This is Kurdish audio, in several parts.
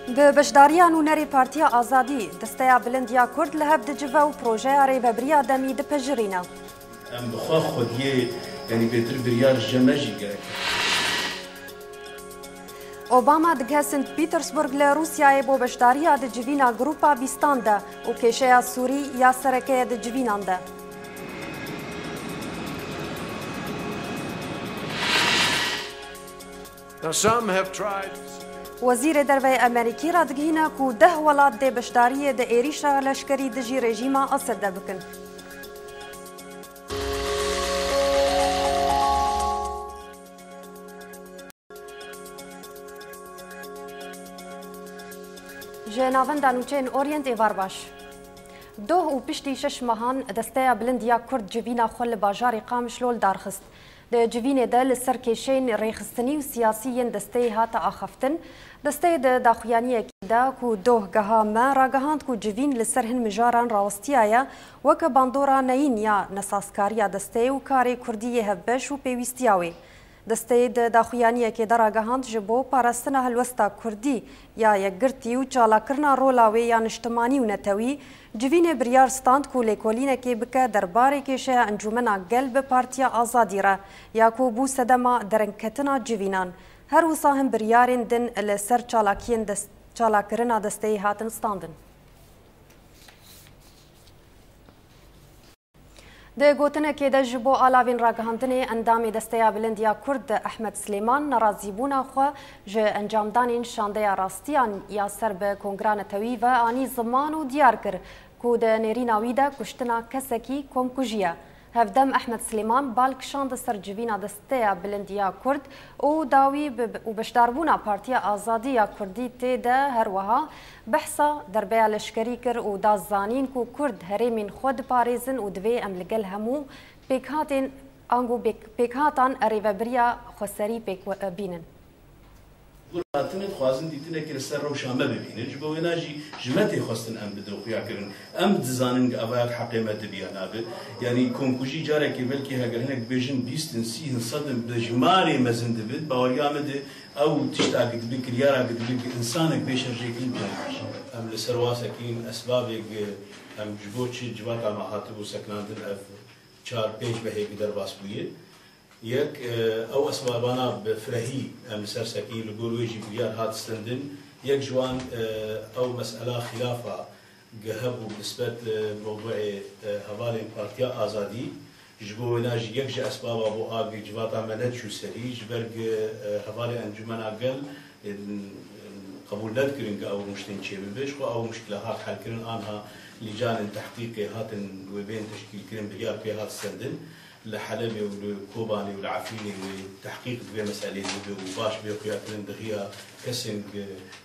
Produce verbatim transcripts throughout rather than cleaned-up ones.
Bi beşdariya nûnerê Partiya Azadî, Desteya Bilind ya Kurd li hev dicive û projeya rêvebiriya demî dipejirîne. Em bi xwe xwediyê, yanî bêtir biryar ji me jî gerek e. Obama digihe Saint Petersburg li Rûsyayê bo beşdariya di civîna Grupa Bîstan de û kêşeya Sûrî ya sereke ye di civînan de. Now, some have tried. Wezîrê Derve Amerîkî radigihîne ku deh welat dê beşdariyê di êrîşa leşkerî dijî rejîma Esed de bikin. Ji navenda nûçeyên Orient êvar baş. Doh û piştî şeş mehan Desteya Bilind ya Kurd civîna xwe li bajarê Qamişlo li dar xist. Di civînê de li ser kêşeyên rêxistinî û siyasî yên desteyê hate axaftin. Desteyê di daxuyaniyekê de ku doh giha me ragihand ku civîn li ser hin mijaran rawestiyaye weke bandora neyîn ya nesazkariya desteyê û karê kurdî yê hevbeş û pêwîstiya wê. Desteyê di daxuyaniyekê de ragihand ji bo parastina helwesta kurdî ya yekgirtî û çalakirina rola wê ya niştimanî û netewî, civînê biryar stand ku lêkolînekê bike derbarê kêşeya Encûmena Gel bi Partiya Azadî re ya ku bû sedema derengketina civînan. Her wisa hin biryarên din li ser çalakiyên des-, çalakirina desteyê hatin standin. Di gotinekê de ji bo alavên ragihandinê endamê Desteya Bilind ya Kurd Ehmed Silêman nerazîbûna xwe ji encamdanên şandeya rastiyan ya ser bi Kongra Netewî ve anî ziman û diyar kir ku di nêrîna wî de kuştina kesekî komkujî ye. Hevdem Ehmed Silêman bal kişand ser civîna Desteya Bilind ya Kurd û dawî bi, û beşdarbûna Partiya Azadî ya Kurdî tê de her wiha behsa derbeya leşkerî kir û da zanîn ku Kurd herêmên xwe diparêzin û divê em li gel hemû pêkhatên, ango pêk-, pêkhatan rêvebiriya xweserî pêk we-, bînin. Hûn hatine dixwazin dîtinekê li ser rewşa me bibînin. Ji bo wêna jî ji me tê xwestin em bidin xuyakirin. Em dizanin ku eva yek heqê me dibe ya nabe. Yanî komkujî carekê belkî heger hinek bêjin bîst in, sî in, sed in, bi jimarê mezin dibe. Baweriya me de ew tişta ku dibe, kiryara ku dibe, ku însanek bê şerjêkirin tune dibe. Em li ser wan sekinîn, esbabê ku em ji bo çi civata me hatibû sekinandin ev çar pênc mehê ku derbas bûye. Yek, e, ew esbabana bi firehî em li ser sekîn, li gor wê jî biryar hat stendin. Yek ji wan, e, ew mesela xîlafa ge hebû bi nisbet, e, mewduê, e, hevalên Partiya Azadî. Ji bo wêna jî yek ji esbaba bo a ge civata me neçû serî, ji ber ge, e, hevalê Encûmena Gel, e, qebûl nedikirîn ge ew rûniştin çêbibe. Ji xwe ew muşkila hat helkirin, anha lîcanên tehqîqê hatin wê bên teşkîlkirin, biryar pê hat stendin. Li Helebê û li Kobanê û li Efrînê wê tehqîq di vê meseleyê bibe û baş bê xuyakirin di riya kesên ku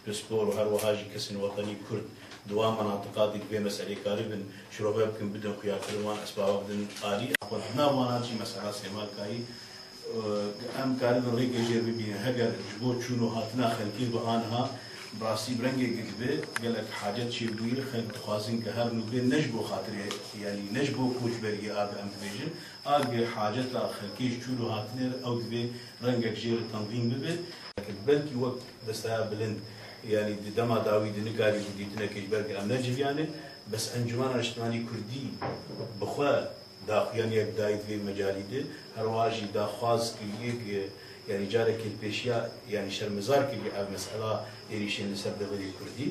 pispor û her wiha jî kesên wetenî Kurd di wan menatiqa dî di vê meseleyê karibin şirove bikin, bidin xuyakirin, wan esbaba bidin alî. Xwe di nav wana jî mesela Sêmalkayî, e, em karibin rêkê jêr bibînin. Heger ji bo çûn û hatina xelkê bi aniha, bi rastî bi rengê ku dibe gelek hacet çêbûye, xelk dixwazin ku her nû bê, ne ji bo xatirê, yanî ne ji bo koçberiyê a ge em dibêjin, a ge haceta xelkê ji çûn û hatinê re ew divê rengek jê re tenzîm bibe. Belkî wek Desteya Bilind, yanî di dema dawî de nikarîbû dîtinekê ji ber ku em neciviyane, bes Encûmena Niştimanî Kurdî bi xwe daxuyaniyek dayî di vê mecalî de, her wiha jî daxwaz kiriye ku, yanî carekê li pêşiya, yanî şermezar kiriye ev mesela êrîşên li ser deverê Kurdî.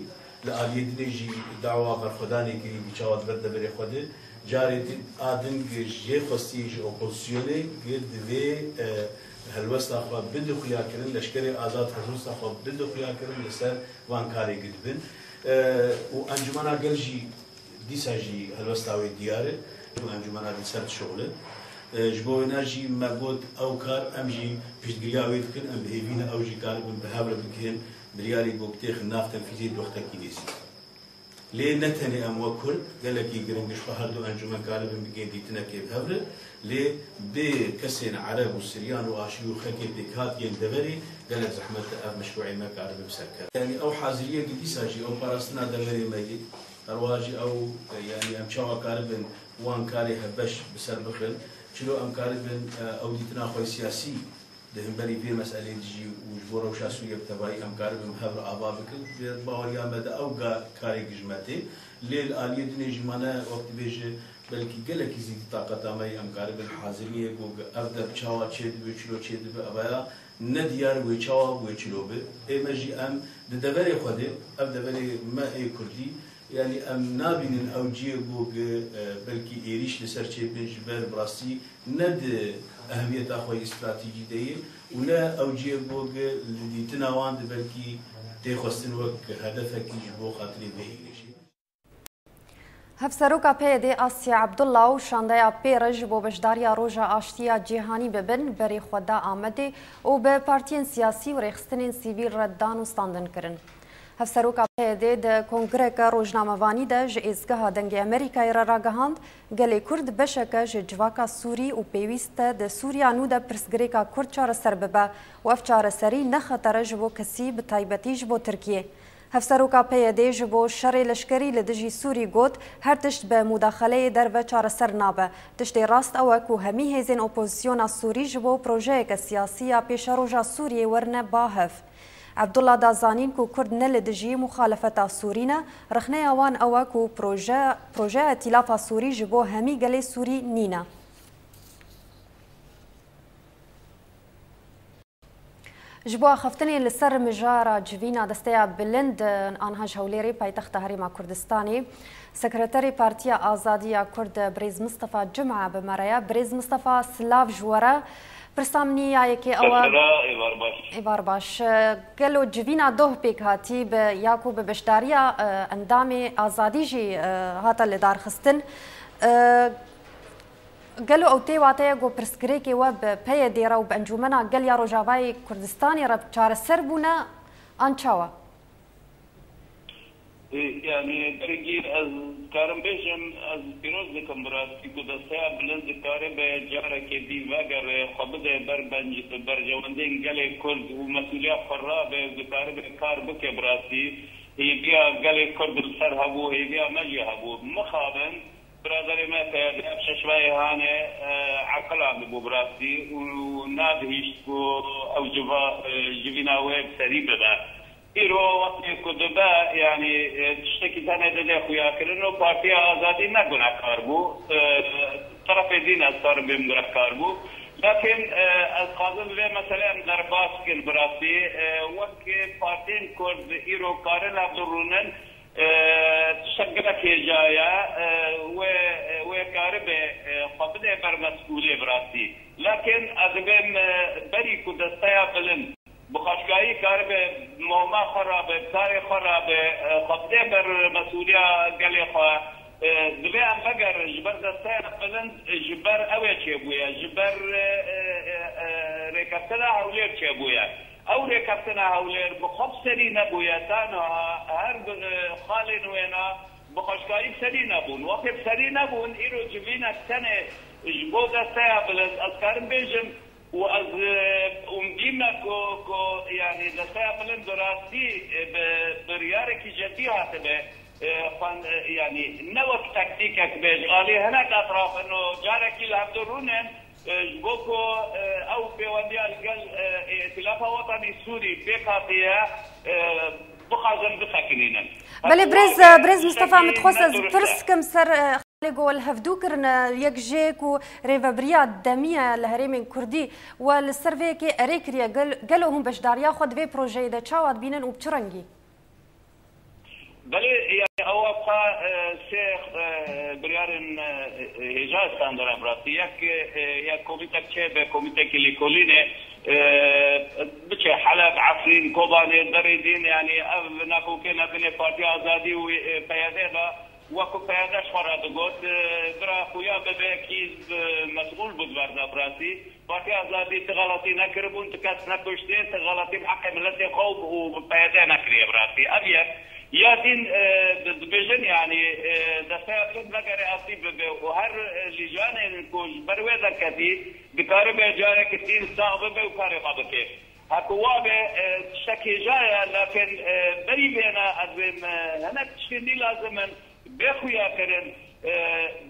Li aliyê dinê jî dawa berxwedanê kirî, ku çawa di ber deverê xwe de. Carê din, a din ku jê xwestiye ji opozisyonê ku divê, e, helwesta xwe bide xuyakirin, leşkerê azad helwesta xwe bide xuyakirin li ser van karê ku dibin. E, û Encûmena Gel jî dîsa jî helwesta wê diyar e. Encûmena dî ser dişuxile. E, ji bo wêna jî me got ew kar em jî piştgiriya wê dikin, em bi hêvî ne ew jî karibin bi hev re bikin, biryarê ku têxin nav tenfîzê di wextekî nêzîk. Lê ne tenê em wek Kurd, gelekî giring ji xwe her du encûmen karibin bigihên dîtinekê bi hev re, lê bê kesên Ereb û Siryan û Aşûrî û xelkê pêkhat yên deverê gelek zehmet e ev meşrûê me karibe bi ser keve. Yanî ew haziriyê ku dîsa jî ew parastina deverê me yê, her wiha jî ew, e, yanî em çawa karibin wan karê hevbeş bi ser bixin, çilo em karibin, e, ew dîtina xwe siyasî Di hemberî vê meselê de jî û ji bo rewşa Sûriye bi tevayî em karibin bi hev re ava bikin, di baweriya me de ew ga-, karê gi ji me tê. Lê li aliyê dinê jî mane wek dibêje, belkî gelekî zî di taqeta me yê em karibin haziriyê ku ev deb çawa çêdibe, çilo çêdibe, evaya ne diyar wê çawa wê çilo bi. Ê me jî em di deverê xwe de, ev deverê me ê kurdî, yanî em nabînin ew cihê ku gi, e, belkî êrîş li ser çêbin ji ber bi rastî ne di ehemiyeta xwe yê stratejî de ye û ne ew cihê ku gi li dîtina wan de belkî tê xwestin wek hedefekî ji bo xatirê vê êrîşê. Hevseroka P Y D'ê Asya Abdullah û şandeya pê re ji bo beşdariya Roja Aştiya Cîhanî bibin, berê xwe da Amedê û bi partiyên siyasî û rêxistinên sivîl re dan û standin kirin. Hevseroka P Y D'ê di kongreke rojnamevanî de ji êzgeha Dengê Amerîkayê re ragihand, gelê Kurd beşeke ji civaka Sûrî û pêwîst e di Sûriya nû de pirsgirêka Kurd çareser bibe û ev çareserî ne xeter e ji bo kesî, bi taybetî ji bo Tirkiyê. Hevseroka P Y D'ê ji bo şerê leşkerî li dijî Sûrî got, her tişt bi mudaxeleyê derve çareser nabe. Tiştê rast ew e ku hemî hêzên opozisyona Sûrî ji bo projeyeke siyasî ya pêşeroja Sûriyê werine ba hev. Ebdullah da zanîn ku Kurd ne li dijî muxalefeta Sûrî ne, rexneya wan ew e ku proje, projeya Îtîlafa Sûrî ji bo hemî gelê Sûrî nîne. Ji bo axaftinê li ser mijara civîna Desteya Bilind, anha ji Hewlêrê, paytexta Herêma Kurdistanê, Sekreterê Partiya Azadî ya Kurd, birêz Mistefa Cuma bi me re ye. Birêz Mistefa, silav ji we re. Pirsa min ya yekê ew e. Êvar baş. Êvar baş. Gelo civîna doh pêk hatî bi, ya ku bi beşdariya, e, endamê Azadî jî, e, hate lidarxistin? E, Gelo ew tê wateya ku pirsgirêkê we bi P Y D re û bi Encûmena Gel ya Rojavayê Kurdistanê re çareser bûne, an çawa? E, yanî, berî ez dikarim bêjim, ez pîroz dikim bi rastî ku Desteya Bilind dikaribe carekê dî vegere, xwe bide ber benc-, berjewendên gelê Kurd û mesûliya xwe rabe û dikaribe kar bike bi rastî. Hêviya gelê Kurd li ser hebû, hêviya me jî hebû. Mixabin, Biraderê me P Y D ev şeşmeyê hane, e, eqil andibû bi rastî û nadihîşt ku ew civa, e, civîna wê bi serî bibe. Îro wextê ku dibe, yanî, e, tiştekî tenê dide xuyakirin û Partiya Azadî ne gunehkar bû. E, terefê dîn ez karim bêm gunehkar bû. Lakin, e, ez dixwazim vê meselê em derbas bikin bi rastî. E, wek partiyên Kurd îro karin hevdu rûnin, E, tiştek gelek hêja ye, e, wê, wê karibe, e, xwe bide ber mesûlê bi rastî. Lakin ez dibêm, e, berî ku Desteya Bilind bi xweşkayî karibe moma xwe rabe, karê xwe rabe, e, xwe bide ber mesûliya gelê xwe. E, divê em vegerin ji ber Desteya Bilind, ji ber ew ê çêbûye, ji ber, e, e, e, e, rêkeftina Hewlêr çêbûye. Ew rêkeftina Hewlêr bi xwe bi serî nebûye, ta niha her bi, e, xalên wêna bi xweşkayî bi serî nebûn. Wextê bi serî nebûn, îro civînek tenê ji bo Desteya Bilind, ez karim bêjim, û ez, e, umdî me ku, ku, yanî Desteya Bilind bi rastî, e, bi, bi riyarêkî ceddî hatibe, e, xwen-, e, yanî ne wek taktîkek bê, ji alî hinek etraf in û carekî li hevdu rûnin, e, ji bo ku, e, ew pêwendiya li gel, e, Îtîlafa Wetanî Sûrî pêk hatiye, e, bixwazin bisekinînin. Belê, birêz, birêz Mistefa, min dixwest ez pirs kim ser, e, xalê ku we li hevdû kirine, yek jê ku rêvebiriya demî ye li herêmên Kurdî, we li ser vê yekê erê kiriye. Gel-, gelo hûn beşdariya xwe di vê projeyê de çawa dibînin û bi çi rengî? Belê, yani, ew xwe, e, sê, e, biryarên, e, e, hêja standara bi rastî. Yek, e, yek komîtek çêbe, komîtekî lêkolînê, e, biçe Heleb, Efrîn, Kobanê, Derê Dîn, yani, ev nakokê nebinê Partiya Azadî û, e, P Y D de, wekî P Y D ji xwe re digot, e, bira xuya bibe kî, e, mesûl bû di berda bi rastî. Partiya Azadî ti xeletî nekiribûn, ti kes nekuştê, ti xeletî bi heqê miletê xwe û, û bi P Y D nekiriye bi rastî. Ev yek. Ya dîn, e, di-, dibêjin, yanî, e, desteya Kurd vegere astî bibe û her, e, lîjanên ku ji ber wê derketî, dikaribe careke dîn sax bibe û karê xwe bike. Heke wa be, e, tiştek hêja ye, lakin, e, berî vêne ez ê, e, hinek tiştên dî lazim in. Bê xuya kirin, e,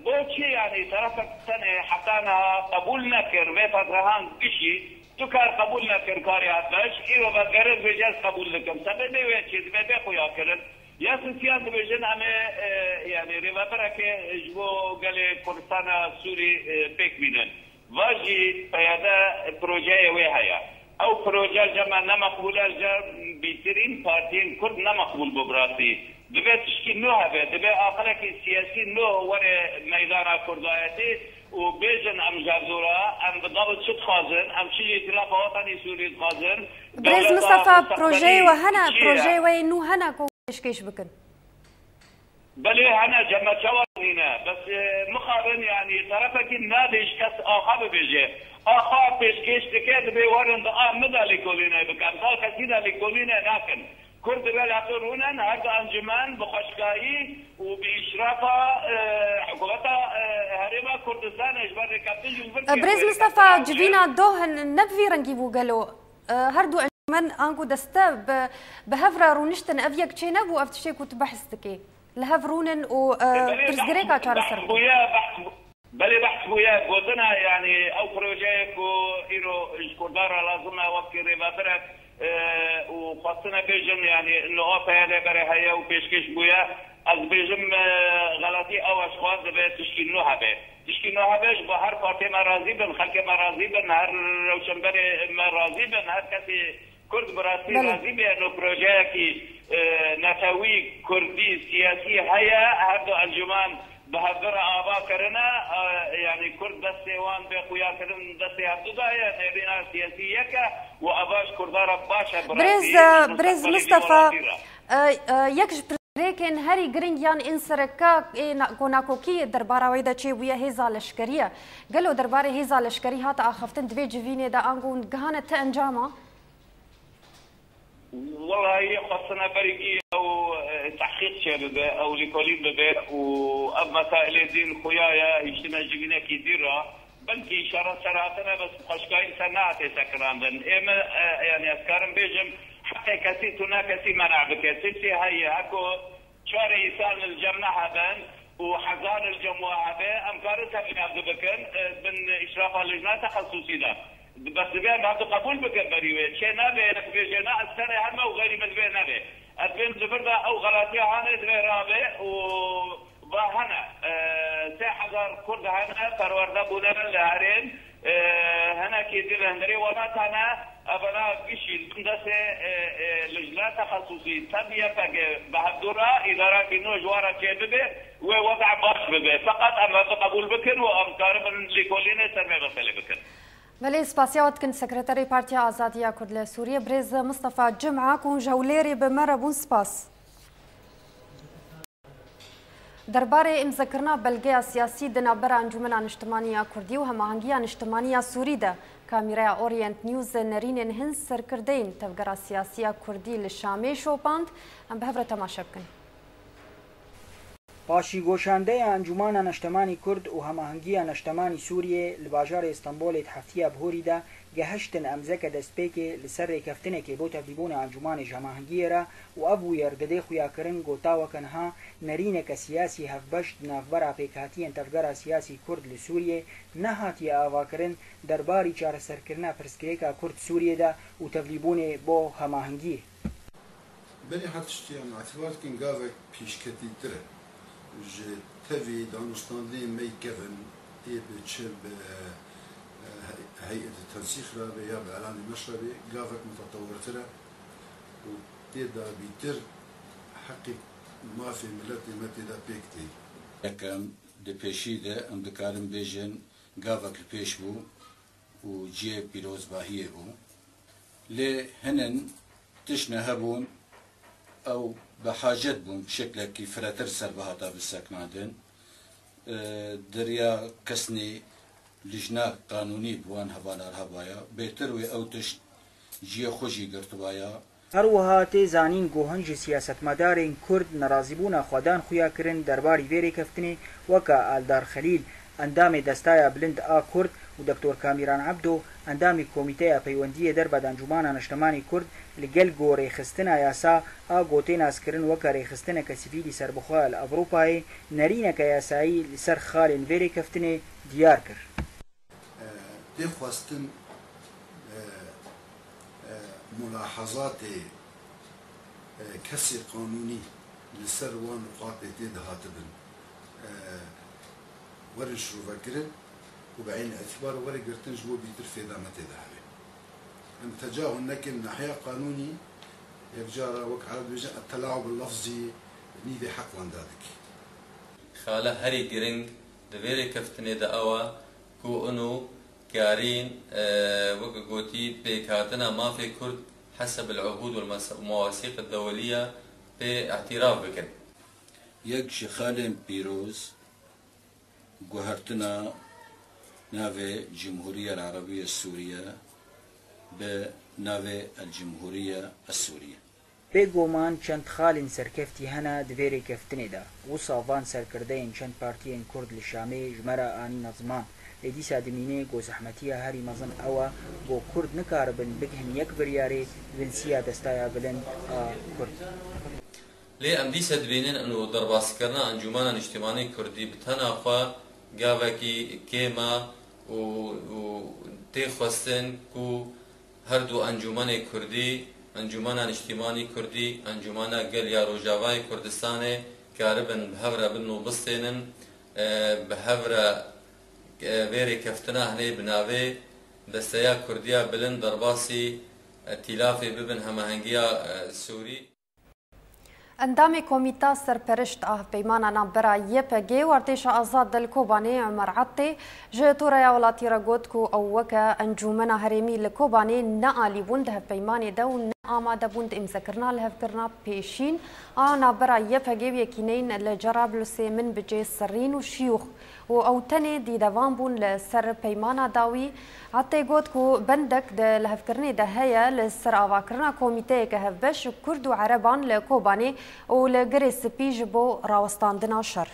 bo çi, yanî, terefek tenê heta niha qebûl nekir, vê tezgehan gişî, Tu kar qebûl nekir, karê Hevbeş, îro vedigerin, dibêje ez qebûl dikim. Sebebê wê çi? Dibe bê xuya kirin. Ya sisiyan dibêjin em ê, e, yani rêvebereke ji bo gelê Kurdistana Sûrî, e, pêk bînin. Va jî P Y D projeyê wê heye. Ew proje cem me ne meqbûl e, cem bîtirîn partiyên Kurd ne meqbûl bû bi rastî. Dibe tişkî nû hebe, dibe aqilekî siyasî nû were meydana Kurdayetê û bêjin em ji hevdû re, em bi dal çi dixwazin, em çi ji Îtîlafa Wetanî Sûrî dixwazin. Birêz Dewleta Mistefa, mustaqbelî projeyê we hene, çi ye? Projeyê we yê nû hene ku pêşkêş bikin? Belê hene, cem me çawa nîne. Bes, e, mixabin, yani, terefekî nadê ji kes axa bibêje. Axa pêşkêş dike, dibê werin di a min de lêkolînê bikin. Di a kesî de lêkolînê nakin. Kurd dibe li xwe rûnin, her du encûmen bi xweşkayî û bi îşrafa, e, hikûmeta, e, Herêma Kurdistanê ji ber rêkeftin ji li vir E, Birêz kêrê Mistefa, rêkeftin civîna doh ne bi vî rengî bû gelo? E, her du encûmen ango deste bi, bi hev re rûniştin, ev yek çênebû, ev tiştê ku tu behs dikê. Li hev rûnin û, e, Belê, pirsgirêka behs, çareser behs bû. Bûye, behs bû-, belê, behs bûye, gotina, yani, ew projeyê ku îro ji Kurdan re lazim e, wek rêveberek, e, û xwestine bêjin, yani, niha P Y D berê heye û pêşkêş bûye. Ez dibêjim, e, xeletî ew e, ji xwe dibe tişkî nû hebe. Tişkî nû hebe, ji bo her partiyê me razî bin, xelkê me razî bin, her rewşenberê me razî bin, her kesê Kurd bi rastî Belê. Razî bûye, no projeyekî, e, netewî, kurdî, siyasî heye, her du encûman bi hevdû re ava kirine, e, yani Kurd destê wan bê xuya kirin, destê hevdû de ye, nêrîna siyasî yek e û eva ji Kurdan re baş e, bi Birêz, rastî, e, Birêz mustaqbelê Mistefa, dîmolatî re. E, e, yek ji pirsgirêkên herî giring yan ên sereke ê na-, ku nakokî derbara wê de çêbûye hêza leşkerî ye. Gelo derbarê hêza leşkerî hate axaftin di vê civînê de, ango hûn gihane ti encama? Welayi xwestine berîkî ew, e, tehqîq çêbibe, ew lêkolîn bibe û ev mesailê dîn xuya ye, hiştine civînekî dî re. Belkî şeref serhatine, bes xweşkayî ser nehatê sekinandin. Ê me, e, yani ez karim bêjim, heqê kesî tu ne kesî mena bike. Tiştê heye, heko çar însan li cem nehebin û hezar li cem we hebe, em karin tevlî hevdu bikin, e, bin îşrafa lijna texesusî de. Bes divê em hevdu qebûl bikin berî wê. Çê nebe, bêje na, ez tenê heme û xeyrî min divê nebe. Ez bên li vir de ew xelatiya hanê divê rabe û va hene, e, sê hezar Kurd hene, perwerde bûne li herêm, e, hinekî di li hundirê welat hene, evana gişî li bin destê, e, e, lijna texesusî, tev Y P G bi hevdû re, îdarekî nû ji wan re çêbibe, wê weza baş bibe. Feqet em hevdu qebûl bikin û em karibin lêkolînê ser vê meselê bikin. Belê, spasiya we dikin, Sekreterê Partiya Azadiya Kurd li Sûriyê, Birêz Mistefa Cima, ku hûn ji Hewlêrê bi me re bûn, spas. Derbarê îmzekirina belgeya siyasî di navbera Encûmena Niştimanî ya Kurdî û Hemahengiya Niştimanî ya Sûrî de, kamîreya Orient News nerînên hin serkirdeyên Tevgera Siyasî ya Kurdî li Şamê şopand, em bi hev re temaşe bikin. Paşî goşandeya Encûmana Neştemanî Kurd û Hemahengiya Neştemanî Sûriyê li bajarê Stenbolê di heftiya bihorî de gehiştin emzeke destpêkê li ser rêkeftinekê bo tevlîbûna Encûmanê ji Hemahengiyê re û ev bûyer didê xuyakirin ku ta weke niha nerîneke siyasî hevbeş di navbera pêkhatiyên Tevgera Siyasî Kurd li Sûriyê nehatiye avakirin derbarî çareserkirina pirsgirêka Kurd Sûriyê de û tevlîbûnê bo hemahengiyê. Belê her tiştî em îtibar dikin gavek pêşketîtir e. Ji tevî danûstandinên me yê kevin ê bi çi bi, e, hey-, heyetê tensîq re be ya bi elanê meş re be gavek mutetewirtir e û tê darbîtir heqê mafê miletê me tê de pêk tê. Yekem di pêşî de em dikarin bêjin gavek li pêş bû û cihê pîrozbahiyê bû. Lê hinin tişt ne hebûn, ew bi hacet bûn şeklekî firetir ser bihata biseknandin. E, deriya kesnî lijna qanûnî bi wan hevalar hebaya. Bêtir wê ew tişt cihê xwe jî girtibaya. Her wiha tê zanîn ku hin ji siyasetmedarên Kurd nerazîbûna xwe dan xuya kirin derbarî vê rêkeftinê, weke Aldar Xelîl, endamê Destaya Bilind a Kurd û Doktor Kamîran Ebdo, endamê Komîteya Peywendiyê Derve di Encûmana Neştemanî Kurd, li gel ku rêxistina yasa a ku tê naskirin weke rêxistineke sivîlî serbixwe li Ewropayê, nerîneke yasayî li ser xalên vê rêkeftinê diyar kir. Tê xwestin, e, mulahazatê, e, kesê qanûnî li ser wan nuqatê tê dihatibin, e, werin şirovekirin û bi eyn îtîbar were girtin ji bo bîtir fêda me tê de hebe. Em tecahul nekin nahiya qanûnî, yek cara wek Ereb dibêjin, et-tela'ub el-lefzî nîvê heq wan dadike. Xala herî giring di vê rêkeftinê de ew e ku ino karîn, e, weke gotî, pêkhatina mafê Kurd heseb el-uhûd wel mes-, mewasîq el-deweliye pê îtiraf bikin. Yek ji xalên pîroz guhertina navê Cumhuriye el-Arabiye Sûriye bi navê el-Cumhuriye es-Sûriye. Bêguman çend xalên serkeftî hene di vê rêkeftinê de. Wisa van serkirdeyên çend partiyên Kurd li Şamê ji me re anîne ziman. Lê dîsa dimîne ku zehmetiya herî mezin ew e ku Kurd nikaribin bigihin yek biryarê di bin siya Destaya Bilind a Kurd. Lê em dîsa dibînin ino derbaskirina Encûmena Niştimanî Kurdî bi tena xwe gavekî kêm e û, û tê xwestin ku her du encûmenê Kurdî, Encûmena Niştimanî Kurdî, Encûmena Gel ya Rojavayê Kurdistanê karibin bi hev re bin û bistênin, e, bi hev re, e, vê rêkeftina hinê bi navê Desteya Kurdiya Bilind derbasî, e, tîlafê bibin hemahengiya, e, Sûrî. Endamê Komîta Serperişt a Hevpeymana Navbera Y P G û Artêşa Azad di li Kobanê Omer Attê ji Toreya Welatî re got ku ew weke Encûmena Herêmî li Kobanê ne alî bûn di hevpeymanê de û ne amade bûn di îmzekirina lihevkirina pêşîn a navbera Y P G û yekîneyên li Cerablusê, Minbicê, Sirrîn û Şiyûx û ew tenê dîdevan bûn li ser peymana dawî. Attê got ku bendek di lihevkirinê de heye li ser avakirina komîteyeke hevbeş Kurd û Ereban li Kobanê û li Girê Spî ji bo rawestandina şer.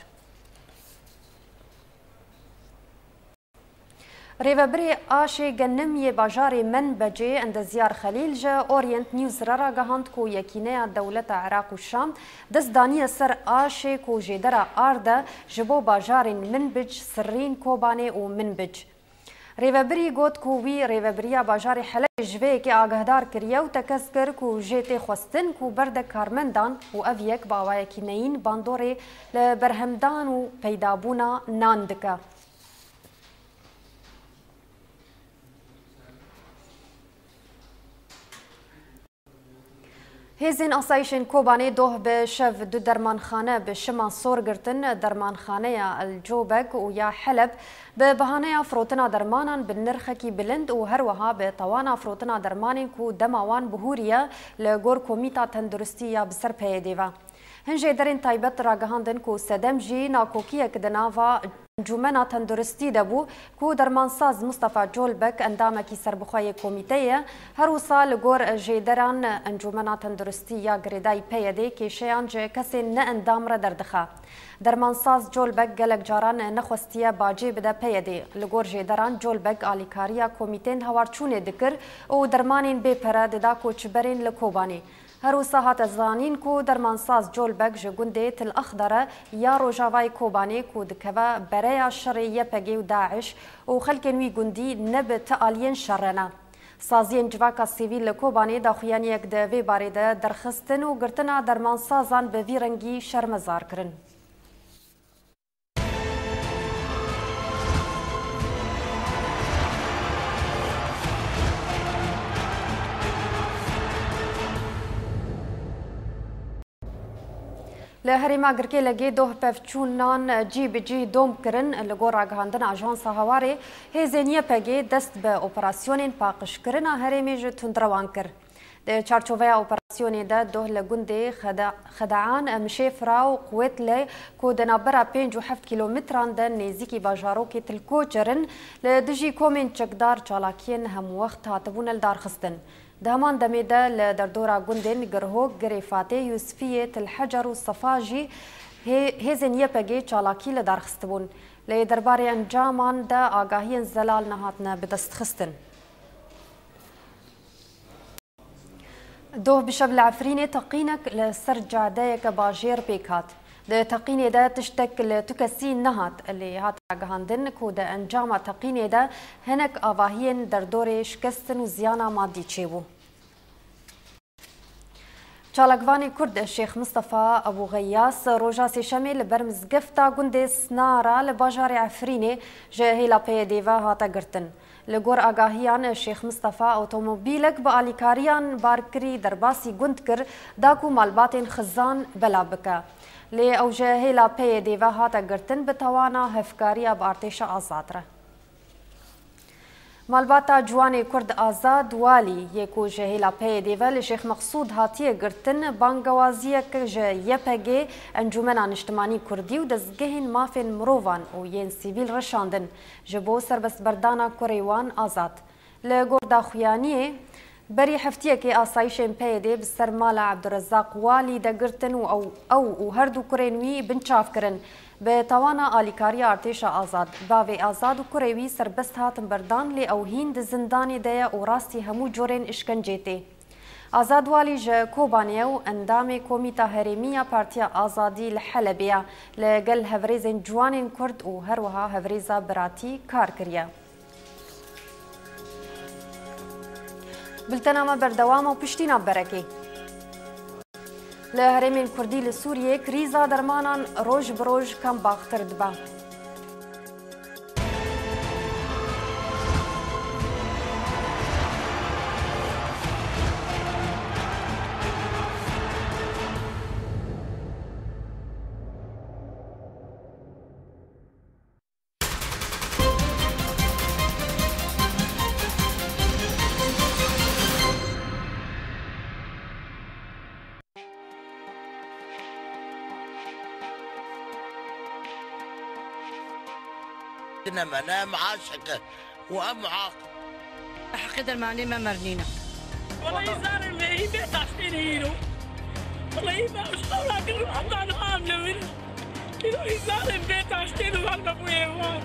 Rêvebirê Aşê Genim yê bajarê Menbecê Endezyar Xelîl ji Orient News re ragihand ku Yekîneya Dewleta Iraq û Şam dest daniye ser aşê ku jêdera ard e ji bo bajarên Minbic, Sirrîn, Kobanê û Minbic. Rêvebirî got ku wî rêvebiriya bajarê Helebê ji vê yekê agahdar kiriye û tekez kir ku jê tê xwestin ku berde karmendan û ev yek bi awayekî neyîn bandorê li berhemdan û peydabûna nan dike. Hêzên asayişên Kobanê doh bi şev du dermanxane bi şima sor girtin, dermanxaneya El Cobek û ya Heleb, bi bahaneya firotina dermanan bi nirxekî bilind û her wiha bi tawana firotina dermanên ku dema wan bihûriye, li gor Komîta Tenduristî ya bi ser P Y D'ê ve. Hin jêderên taybet ragihandin ku sedem jî nakokiyek di nava Encûmena Tenduristî de bû ku dermansaz Mustafa Colbek endamekî serbixwe yê komîteyê ye. Her wisa li gor jêderan Encûmena Tenduristî ya girêdayî P Y D'ê kêşeyan ji kesên ne endam re derdixe. Dermansaz Colbek gelek caran nexwestiye bacê bide P Y D'ê. Li gor jêderan Colbek alîkariya komîteyên hewarçûnê dikir û dermanên bê pere dida koçberên li Kobanê. Her wisa hate zanîn ku dermansaz Colbek ji gundê Til Exdere ya rojavayê Kobanê ku dikeve bereya şerê Y P G û DAIŞ û xelkên wî gundî ne bi ti aliyên şer re ne. Saziyên civaka sivîl li Kobanê daxuyaniyek di vê barê de derxistin û girtina dermansazan bi vî rengî şermezar kirin. Li herêma Girkê Legê doh pevçûnan cî bi cî dom kirin. Li gor ragihandina Ajansa Hawarê, hêzên Y P G dest bi operasyonên paqijkirina herêmê ji tundrewan kir. Di çarçoveya operasyonê de doh li gundê Xeda-, Xedean, Mişêfra û Quwêtlê ku di navbera pênc û heft kîlometran de nêzîkî bajarokê Tilkoçer in, li dijî komên çekdar çalakiyên hemwext hatibûne lidarxistin. Di heman demê de li derdora gundên Girhok, Girê Fatê, Yûsfiyê, Til Hecer û Sefa jî hê-, hêzên Y P G çalakî lidarxistibûn. Lê derbarê encaman de agahiyên zelal nehatine bidestxistin. Doh bi şev li Efrînê teqînek li ser cadeyeke bajêr pêk hat. Di teqînê de tiştek li tu kesî nehat, lê hat ragihandin ku di encama teqînê de hinek avahiyên derdorê şikestin û ziyana madî çêbû. Çalakvanê Kurd Şêx Mistefa Ebû Xeyas roja Sêşemê li ber mizgefta gundê Snara li bajarê Efrînê ji hêla P Y D ve hate girtin. Li gor agahiyan, Şêx Mistefa otomobîlek bi alîkariyan barkirî derbasî gund kir, da ku malbatên xizan bela bike. Lê ew ji hêla P Y D ve hate girtin, bi tawana hevkariya bi artêşa azad re. Malbata Ciwanê Kurd Azad Walî yê ku ji hêla P Y D ve li Şêx Meqsûd hatiye girtin, bangewaziyek ji Y P G, Encûmena Niştimanî Kurdî û dezgehên mafên mirovan û yên sivîl reşandin ji bo serbestberdana kurê wan azad. Li gor daxuyaniyê, berî heftiyekê asayîşên P Y D bi ser mala Ebdurezaq Walî de girtin û ew, ew û her du kurên wî binçav kirin. Bi tawana alîkariya artêşa azad, bavê azad û kurê wî serbest hatin berdan, lê ew hîn di zindanê de ye û rastî hemû corên îşkencê tê. Azad Walî ji Kobanê ye û endamê Komîta Herêmî ya Partiya Azadî li Helebê ye. Li gel hevrêzên ciwanên Kurd û her wiha hevrêza biratî kar kiriye. Biltena me berdewam e û piştî navberekê. Li herêmên Kurdî li Sûriyê krîza dermanan roj bi roj kembaxtir dibe. Nemene em aşiqe û em aq. Heqê dermanê me mernîne. Wallahî zarê me hî bê taştêne îro. Wallahî me ew ji qewla kir û heta niha em li wir. Îro hî zarê bê taştêne van me bûye van.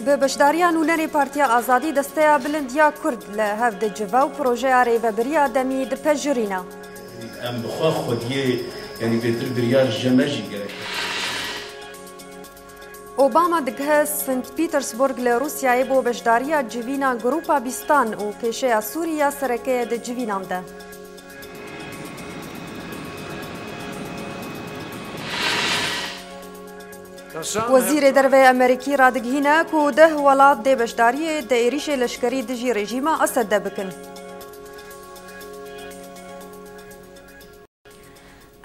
Bi beşdariya nûnerê Partiya Azadî, Desteya Bilind ya Kurd li hev dicive û projeya rêvebiriya demî dipejirîne. Em bi xwe xwediyê, yanî bêtir biryar ji me jî gerek e. Obama digihe Saint Petersburg li Rûsyayê bo beşdariya civîna Grupa Bîstan û kêşeya Sûrî ya sereke ye di civînan de. Wezîrê Derve yê Amerîkî radigihîne ku deh welat dê beşdariyê di êrîşê leşkerî dijî rejîma Esed de bikin.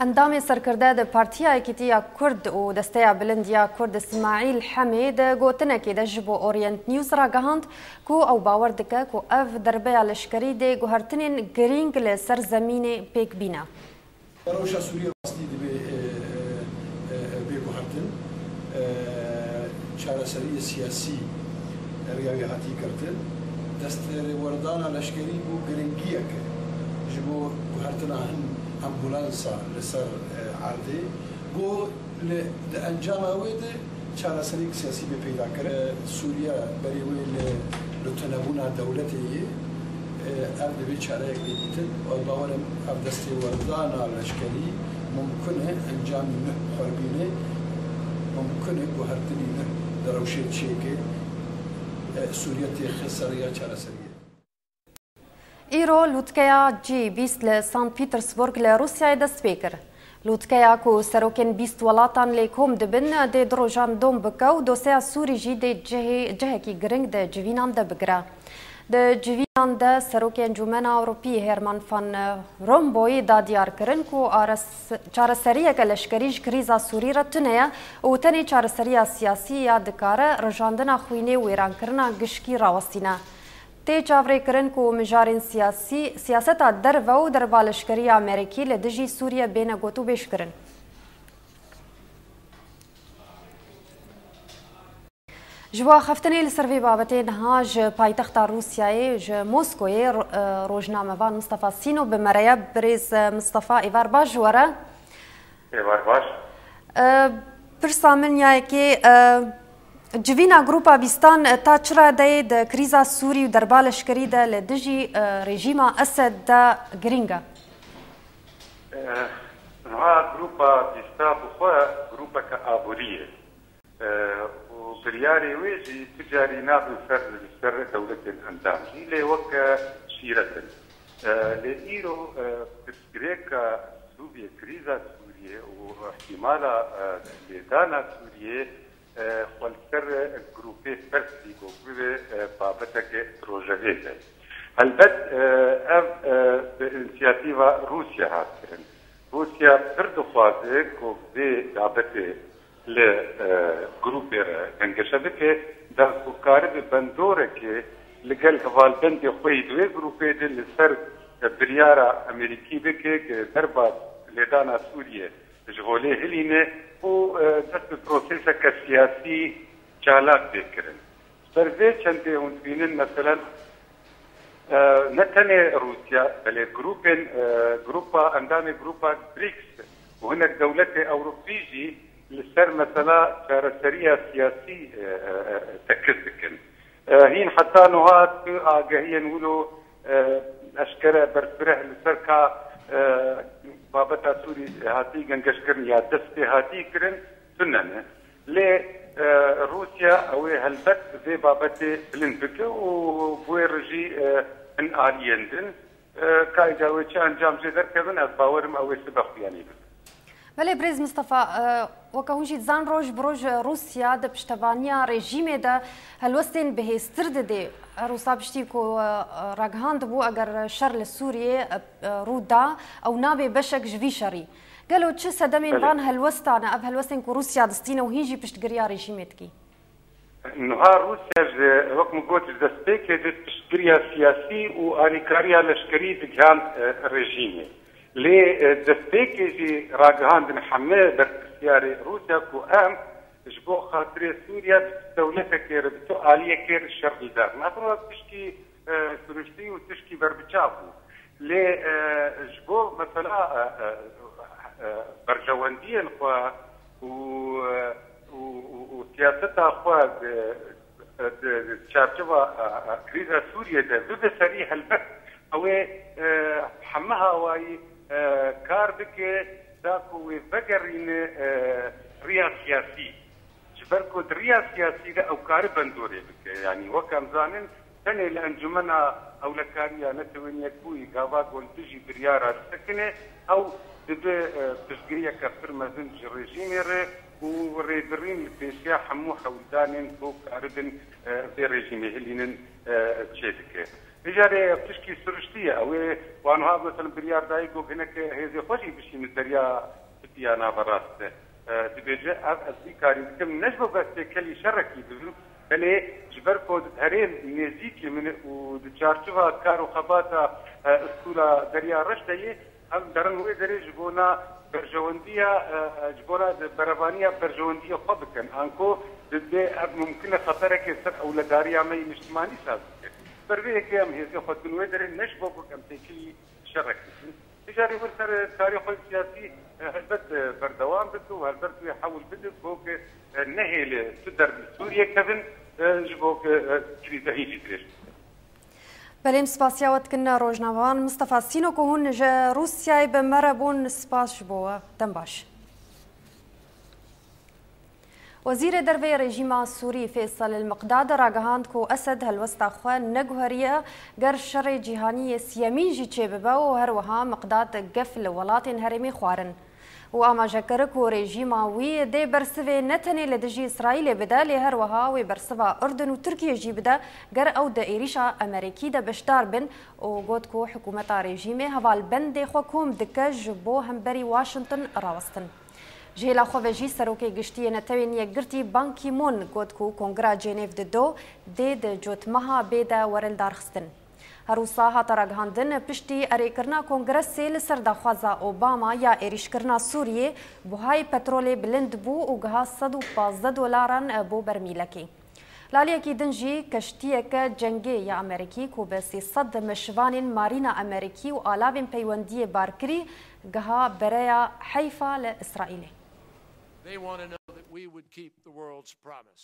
Endamê serkirde di Partiya Yekîtiya Kurd û Desteya Bilind ya Kurd Îsmaîl Hemê di gotinekê de ji bo Orient News ragihand ku ew bawer dike ku ev derbeya leşkerî dê guhertinên girîng li ser zemînê pêk bîne. Rewşa Sûriye rastî divê, e, e, e, bê guhertin. E, çareseriyê siyasî riya wê hatî girtin. Destwerdana leşkerî bû giringiyek ji bo guhertina hin ambulansa li ser, e, erdê. Ku li, di encama wê de çareseriyek siyasî bê peyda kirin. Sûriye berê wê li, li tunebûna dewletê yê, e, ev divê çareyek bê dîtin. Ez bawer im ev destêwerdana leşkerî mumkin e encamî nuh xwe bîne, mumkin e guhertinî nuh di rewşê çêke, e, Sûriye têxe ser rêya çareseriyê. Îro lûtkeya G bîst li Saint Petersburg li Rûsyayê dest pê kir. Lûtkeya ku serokên bîst welatan lê kom dibin, dê du rojan dom bike û doseya Sûrî jî dê cihê, cihekî giring di civînan de bigire. Di civînan de Serokê Encûmena Ewropî Herman Van Rompuy da diyar kirin ku ares-, çareseriyeke leşkerî ji krîza Sûrî re tune ye û tenê çareseriya siyasî ya dikare rijandina xwînê û wêrankirina gişkî rawestîne. Tê çavrêkirin ku mijarên siyasî, siyaseta derve û derva leşkerî ya Amerîkî li dijî Sûriye bêne gotûbêjkirin. Ji bo axaftinê li ser vê babetê niha ji paytexta Rûsyayê, ji Moskoyê, ro-, e, rojnamevan Mistefa Sîno bi me re ye. Birêz, e, Mistefa, êvar baş ji we re. Êvar baş. E, pirsa min ya yekê, e, civîna Grupa Bîstan, e, ta çi radeyê di krîza Sûrî û derba leşkerî de li dijî, e, rejîma Esed de girîng e? E, niha Grupa Bîsta bi xwe grûpeke aborî ye. E, û biryarê wê jî tu carî nabin ser, li ser dewletên endam jî, lê weke şîret in. E, lê îro, e, pirsgirêka Sûriyê, krîza Sûriyê û îhtîmala, e, lêdana Sûriyê, e, xwe li ser grûpê ferz dî ku bibe, e, babeteke rojevê be. Helbet, e, ev, e, bi însiyatîva Rûsya hat kirin. Rûsya pir dixwaze ku vê babetê li, e, grûpê re dengeşe bike, da ku karibe bendorekê li gel hevalbendê xwe yî di wê grûpê de li ser, e, biryara Amerîkî bike ku derbas lêdana Sûriyê ji holê hilîne û, e, dest bi proseseke siyasî çalak bê kirin. Ser vê çendê hûn dibînin, meselen, e, ne tenê Rûsya, belê grûpên, e, grûpa, endamê grûpa brics û hinek dewletê Ewropî jî li ser mesela çareseriya siyasî, e, e, e, tekiz dikin. E, hîn heta nuha tu agehiyên wilo, e, eşkere berfireh li ser ka, e, babeta Sûrî hatî gengeşkirin ya dest pê hatî kirin, tune ne. Lê, e, Rûsya ew ê helbet vê babetê bilind bike û bi wê re jî, e, hin aliyên din, e, ka îca wê çi encam jê derkevin, ez bawerim ew ê sibe xuyanî bikin. Belê, birêz Mistefa, e, weke hûn jî dizan, roj bi roj Rûsya di piştevaniya rejîmê de helwestên bihêztir didê. Her wisa piştî ku, e, ragihandibû, eger şer li Sûriyê, e, e, rû da, ew nabe beşek ji vî şerî. Gelo çi sedemên Belê. van helwestan e, ev helwestên ku Rûsya distîne û hîn jî piştgiriya rejîmê dikî? Niha Rûsya ji, wek min got, ji destpêkê de piştgiriya siyasî û alîkariya leşkerî digihand, e, rejîmê. Lê, e, destpêkê jî ragihandin heme berpirsyarê Rûsya ku em ji bo xatirê Sûriye bi dewletekê re, bi tu aliyekê re şer lidarin. Axir wek tişkî, e, siruştî û tişkî berbiçav bû. Lê, e, ji bo mesela, e, e, e, berjewendiyên xwe û, e, û, û, û siyaseta xwe di, di, di çarçeva, e, e, krîza Sûriyê de bibe serî, helbet ew ê, e, heme hawayî, e, kar bike da ku wê vegerîne, e, riya siyasî. Ji ber ku di riya siyasî de ew kare bendorê bike. Yanî wek em zanin, tenê li Encûmena Ewlekariya Netewên Yekbûyî gava ku li dijî biryara disekine, ew dibe, e, piştgiriyeke pir mezin ji rejîmê re û rêbirîn li pêşiya hemû hewldanên ku karibin, e, vê rejîmê hilînin, e, çêdike. Îcarê ev tişkî siruştî ye. Ew ê wan wiha, mesela, biryar dayî ku hineke hêzê xwe jî bişîne Derya Spî ya Naverast de. E, dibêje, ev ez vî karî dikim ne ji bo bes têkelî şerekî bibim, belê ji ber ku di herêm nêzîkî min û di çarçiva kar û xebata, e, Stûla Derya Reş de yê, em derin wê derê ji bona berjewendiya, e, e, ji bona di berevaniya berjewendiyê xwe bikin. Anku dibê ev mumkin e xeterekê ser ewledariya me yê niştimanî saz bike. Ber vê yekê em hêzê xwe dibin wê derê ne ji bo ku em têkilî şerek bikin. Îcarê wir ser karê xwe siyasî, e, helbet, e, berdewam bike û helbet wê hewl bide bo ku, e, nehêle tu derb li Sûriyê kevin, e, ji bo ku, e, krîze hîn jî dirêj bibe. Belê, em spasiya we dikin, rojnamevan Mistefa Sîno, ku hûn ji Rûsyayê bi me re bûn. Spas ji bo we. Dem baş. Wezîrê Derve yê rejîma Sûrî Feysel El Miqdad ragihand ku Esed helwesta xwe neguheriye, ger şerê cîhanî yê siyemîn jî çêbibe û her wiha Miqdad gef li welatên herêmê xwarin. Û amaje kir ku rejîma wî dê bersivê ne tenê li dijî Îsraîlê bide, lê her wiha wê bersiva Urdun û Tirkiyê jî bide, ger ew di êrîşa Amerîkî de beşdar bin û got ku hikûmeta rejîmê hevalbendê xwe kom dike ji bo hemberî Washington rawestin. Ji hêla xwe ve jî Serokê Giştî yê Netewên Yekgirtî Ban Ki-moon got ku Kongra Cenêv di do dê di cotmeha bê de were lidarxistin. Her wisa hate ragihandin, piştî erêkirina Kongresê li ser daxwaza Obama ya êrîşkirina Sûriyê, buhayê petrolê bilind bû û giha sed û pazdeh dolaran bo bermîlekê. Li aliyekî din jî keştiyeke cengê ya Amerîkî ku bi sê sed meşivanên marîna Amerîkî û alavên peywendiyê bar kirî, giha bereya Heyfa li Îsraîlê. They want to know that we would keep the world's promise.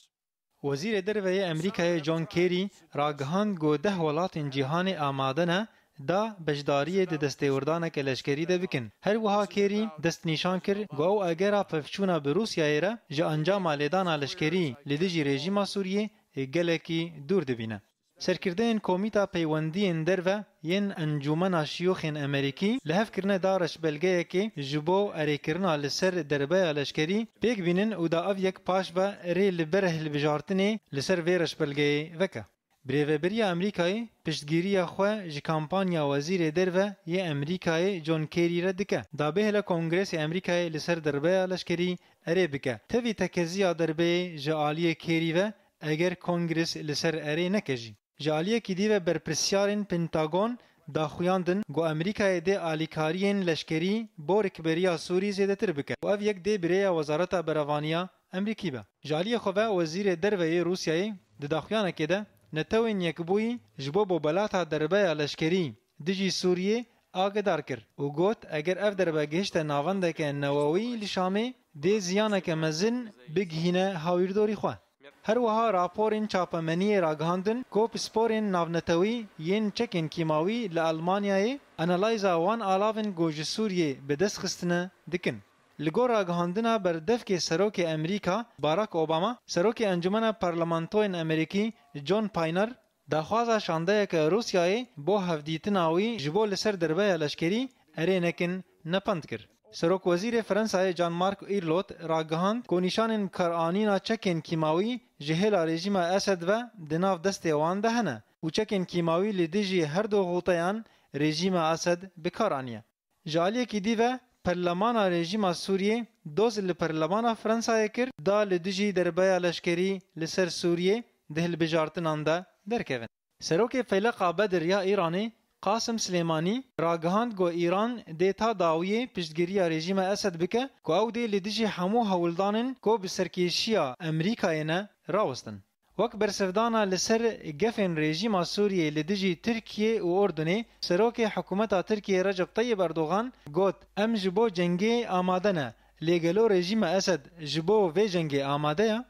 Wezîrê Derve yê Amerîkayê John Kerry ragihand ku deh welatên cîhanê amade ne da beşdariyê di destêwirdaneke leşkerî de bikin. Her wiha Kerry destnîşan kir ku ew agera pevçûna bi Rûsyayê re ji encama lêdana leşkerî li dijî rejîma Sûriyê gelekî dûr dibîne. Serkirdeyên Komîta Peywendiyên Derve yên Encûmena Şiyûxên Amerîkî li hev kirine da reşbelgeyekê ji bo erêkirina li ser derbeya leşkerî pêk bînin û da ev yek paş ve rê li ber hilbijartinê li ser vê reşbelgeyê veke. Birêveberiya Amerîkayê piştgiriya xwe ji kampanya Wezîrê Derve yê Amerîkayê John Kerry re dike, da bêhile Kongresê Amerîkayê li ser derbeya leşkerî erê bike. Tevî tekeziya derbeyê ji aliyê Kerry ve eger Kongres li ser erê neke jî. Ji aliyekî dî ve berpirsyarên Pentagon daxuyandin ku Amerîkayê dê alîkariyên leşkerî bo rikberiya Sûrî zêdetir bike û ev yek dê bi rêya Wezareta Berevaniya Amerîkî be. Ji aliyê xwe ve Wezîrê Derve yê Rûsyayê di daxuyanekê de Netewên Yekbûyî ji bo bobelata derbeya leşkerî dijî Sûriyê agidar kir û got, eger ev derbe gihişte navendeke newewî li Şamê, dê ziyaneke mezin bigihîne hawîrdorî xwe. Her wiha raporên çapemeniyê ragihandin ku pisporên navnetewî yên çekên kîmawî li Elmanyayê analîza wan alavên ku ji Sûriyê bi dest xistine dikin. Li gor ragihandina berdevkê Serokê Amerîka Barack Obama, Serokê Encûmena Parlamentoyên Amerîkî John Boehner, daxwaza şandeyeke Rûsyayê bo hevdîtina wî ji bo li ser derbeya leşkerî erê nekin nepend kir. Serokwezîrê Fransayê Jean-Marc Ayrault ragihand ku nîşanên bikaranîna çekên kîmawî ji hêla rejîma Esed ve di nav destê wan de hene û çekên kîmawî li dijî her du xûteyan rejîma Esed bi kar aniye. Ji aliyekî dî ve, perlemana rejîma Sûriyê doz li perlemana Fransayê kir, da li dijî derbeya leşkerî li ser Sûriyê di hilbijartinan de derkevin. Serokê Feyleqa Bedir ya Îranê, Qasim Silêmanî, ragihand ku Îran dê ta dawiyê piştgiriya rejîma Esed bike ku ew dê li dijî hemû hewldanên ku bi serkêşiya Amerîkayê ne rawestin. Wek bersivdana li ser gefên rejîma Sûriyê li dijî Tirkiye û Urdunê, serokê hikûmeta Tirkiyê Recep Tayyip Erdogan got, em ji bo cengê amade ne, lê gelo rejîma Esed ji bo vê cengê amade ye?